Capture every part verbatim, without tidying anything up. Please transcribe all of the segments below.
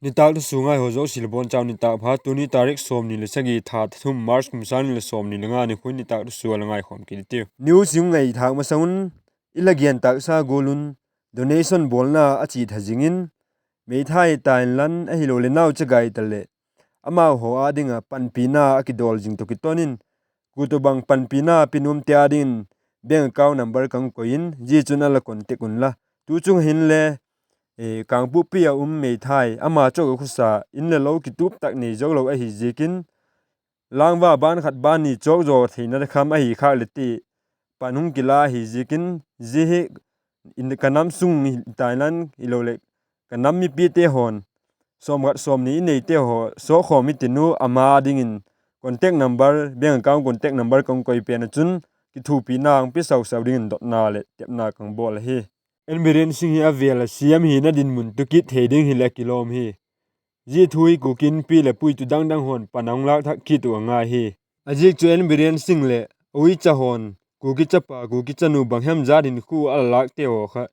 Nitâk thusua ngai haw zosia le bawn chau nitâk pha. Tuni tarik sawmni le sagi, tha thum, March, kum sâng ni le sawmni le nga ni khun nitâk thusua la ngaikhawm kit i tiu. News i hung ngaithâk masang un, i la gen tâksa gual un, donation bawlna a chia tha zing in, Meithai Tainlan ahiloleh Nauchagai ta leh amau haw â ding ah panpina a kidawl zing tawh kiton in, kua tawhbang panpina pe nuamte â dingin bank account number ka hung koi in, zia chun a la contact unla. Tu chung hinle, Kangpokpi ah um Meithai, ama chawk a khawsa, in le lo kitup tak nei zo lo ahi ziakin, lângva ban khat ban ni chawk zaw theina kham ahi khâk leh ti pan hung kila ahi ziakin, zia hi ka nam sung Tainlan hiloleh ka nam mipite haw'n sawmkhat sawmni i neite haw sawkhawm i tin u, ama dingin contact number, bank account contact number ka hung koi pen ah chun, kithupina hung pe sau sau dingin dotna leh tepna ka hung bawl ahi. N Biren Singh hi a vêl ah C M hina dinmun tu kit thei ding hileh a kilawm hi. Zia thu hi Kuki Inpi leh puitu dang dang haw'n pan a hung lâk thak kit uh a ngai hi. A ziak chu N Biren Singh leh a uicha haw'n Kuki chapa, Kuki chanu bang hem zat hinkhua a la lâkte haw kha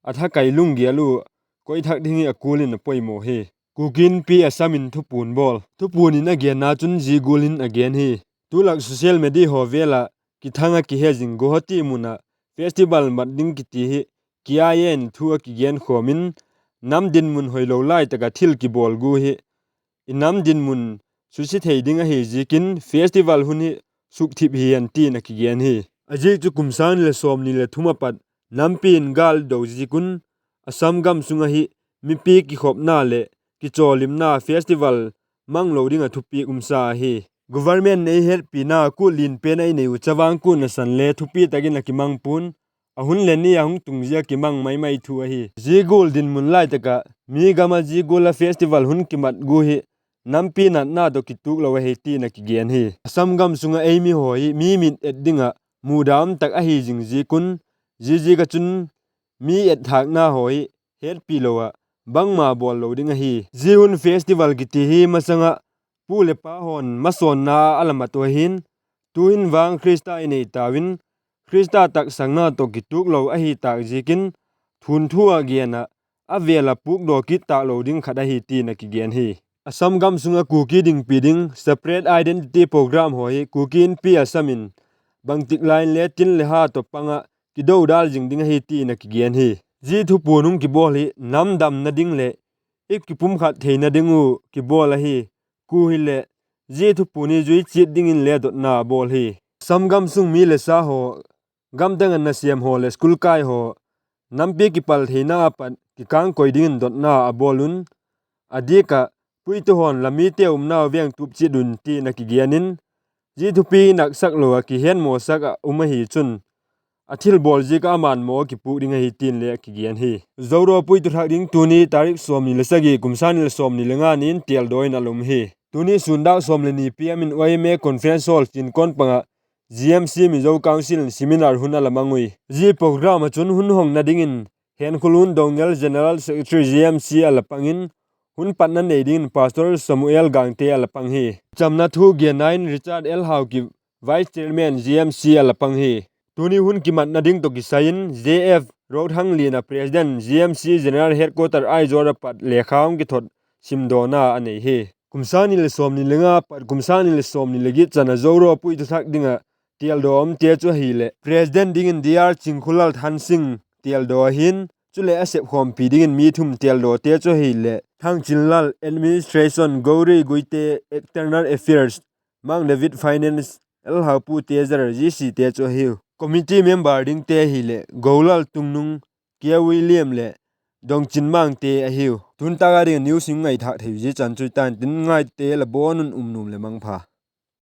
a thakai lunggel uh koi thak ding hi a kul in a poimaw hi. Kuki Inpi Assam in thupuan bawl, thupuan in a genna chun zia gual hin a gen hi. Tu lak social media haw vêl ah kithang ah kihe zing Guwahati mun ah festival mat ding kiti hi K I A in thu a kigen khawm in, nam dinmun hoilo lai tak ah thil kibawl gu hi i nam dinmun susia thei ding ahi ziakin festival hun hi sukthip hi hen tin a kigen hi. A ziak chu kum sâng ni leh sawmni leh thum a pat nampi in gâl do ziak un Assam gam sung ahi mipi kikhopna leh kichawlimna festival mang lo ding ah thupiak um sa ahi. Government in ei hetpina kut lian pen a i nei uh chavang kut nasan le thupi tak in a kimang pua'n, a hun leh ni a hung tung zia kimang mai mai thu ahi. Zia gual dinmun lai tak ah mi gam ah zia gual a festival hun kimat gu hi nampi natna tawh kituak lo ahi tin a kigen hi. Assam gam sung ah ei mi haw hi mi mit et ding ah muda um tak ahi zing ziak un, zia ziak ah chun mi etthâkna haw hi hetpi lo ah bangma bawl lo ding ahi. Zia hun festival kiti hi masang ah pu leh pa haw'n masawnna a la mat uh ahi'n, tu'hin vang Khrista i nei tau in, Khrista taksangna tawh kituak lo ahi tâk ziakin, thunthu ah gen ah a vêl ah pukdaw kit tâk lo ding khat ahi tin a kigen hi. Assam gam sung ah Kuki dingpi ding separate identity program haw hi Kuki Inpi Assam in bangtik lai in le tin le ha tawh pang ah kidodal zing ding ahi tin a kigen hi. Zia thupuan hung kibawl hi nam damna ding leh i kipumkhat theina ding uh kibawl ahi. Kua hileh zia thupuan hi zui chiat dingin le dotna a bawl hi. Assam gam sung mi leh sa haw, gam dang ah nasêm haw leh school kai haw nampi kipal theina a pat kikângkoi dingin dotna a bawl un, a diak ah puitu haw'n la mite umnau vêngtup chiat un tin a kigen in, zia thupi naksak lo ah kihetmawsak ah um ahi chun, a thilbawl ziak ah a manmaw kipuk ding ahi tin le a kigen hi. Zoraw puitu thak ding tuni tarik sawmni le sagi, kum sâng ni le sawmni le nga ni in têldaw in a la um hi. Tuni sûn dâk sawm le ni PM in Y M A Conference Hall Chinkawn pang ah G M C Mizo Council in seminar hun a la mang ui. Zia program ah chun hun hongna dingin Henkhulun Doungel, General Secretary G M C a la pang in, hun patna nei dingin Pastor Samuel Gangte a la pang hi. Chamna thu genna in Richard L Haokip, Vice Chairman G M C a la pang hi. Tuni hun kimatna ding tawh kisai in J F Rothangliana, President, G M C General Headquarter Aizawl a pat lekha hung kithot simdawna a nei hi. Kum sâng ni le sawmni le nga pat kum sâng ni le sawmni le giat chan a Zoraw puitu thak ding ah têldaw umte chu ahileh, President dingin Dr Chingkhulal Thansing têldaw ahi'n, chuleh a sepkhawmpi dingin mi thum têldawte chu ahileh, Thangchinlal, Administration, Gauri Guite, External Affairs, Mang David, Finance, L Haupu Tejar, G C te chu ahiu. Committee member dingte ahileh Golal Tungnung, K William leh Dongchin Mangte ahiu. Tun tak a ding news i ngaithâk thei zia chan chu i tan tin, ngaite la bawn un um nuam leh mangpha.